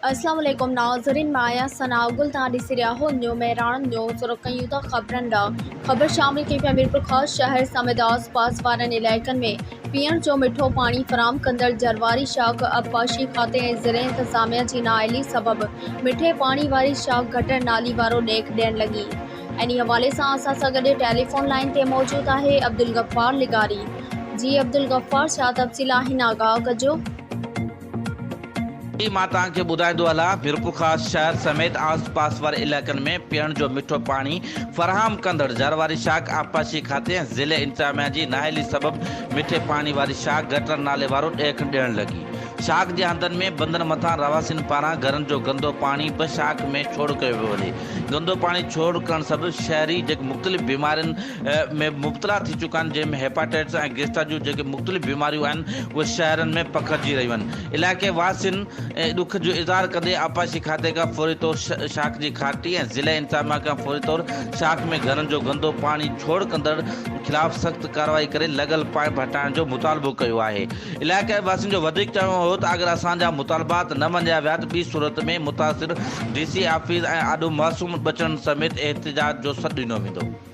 اسلام عليڪم ناظرين مان آهيان ثناء گل توهان ڏسي رهيا آهيو نيو مهراڻ نيوز رخ ڪيون ٿا خبرن ڏانهن خبر شامل ڪئي پيا ميرپورخاص شهر سميت آس پاس وارن علائقن ۾ پيئڻ جو مٺو پاڻي فراهم ڪندڙ جرواري شاخ آبپاشي کاتي ۽ ضلعي انتظاميا جي نااهلي سبب مٺي پاڻي واري شاخ گٽر نالي وارو ڏيک ڏيڻ لڳي انهي حوالي سان اسان سان گڏ ٽيليفون لائين تي موجود آهي عبدالغفار لغاري جي عبدالغفار ڇا تفصيل آهن آگاهه ڪجو. جي مان توهان کي ٻڌائيندو هلان ميرپورخاص شهر سميت آس پاس واري علائقن ۾ پيئڻ جو مٺو پاڻي فراهم ڪندڙ جر واري شاخ آبپاشي کاتي ۽ ضلعي انتظاميا جي نااهلي سبب مٺي پاڻي واري شاخ گٽر نالي وارو ڏيک ڏيڻ لڳي شاخ جي هنڌن ۾ بندن مٿان رهواسين پاران گهرن جو گندو پاڻي به شاخ ۾ ڇوڙ ڪيو ويو وڃي گندو پاڻي ڇوڙ ڪرڻ سبب شهري جيڪي مختلف بيمارين ۾ مبتلا ٿي چڪا آهن جنهن ۾ هيپاٽائٽس ۽ گيسٽرا جون جيڪي مختلف بيماريون آهن اهي شهرن ۾ پکڙجي رهيون آهن علائقي واسين ڏک جو اظهار ڪندي آبپاشي کاتي کان فوري طور شاخ جي کاٽي ۽ ضلعي انتظاميا کان فوري طور شاخ ۾ گهرن جو گندو پاڻي ڇوڙ ڪندڙ خلاف سخت ڪارروائي ڪري لڳل پائيپ هٽائڻ جو مطالبو ڪيو آهي علائقي واسين جو وڌيڪ چوڻ هو ته اگر اسان جا مطالبات نه مڃيا ويا ته ٻي صورت ۾ متاثر ڊي سي آفيس ۽ آڏو معصوم ٻچڙن سميت احتجاج جو سڏ ڏنو ويندو.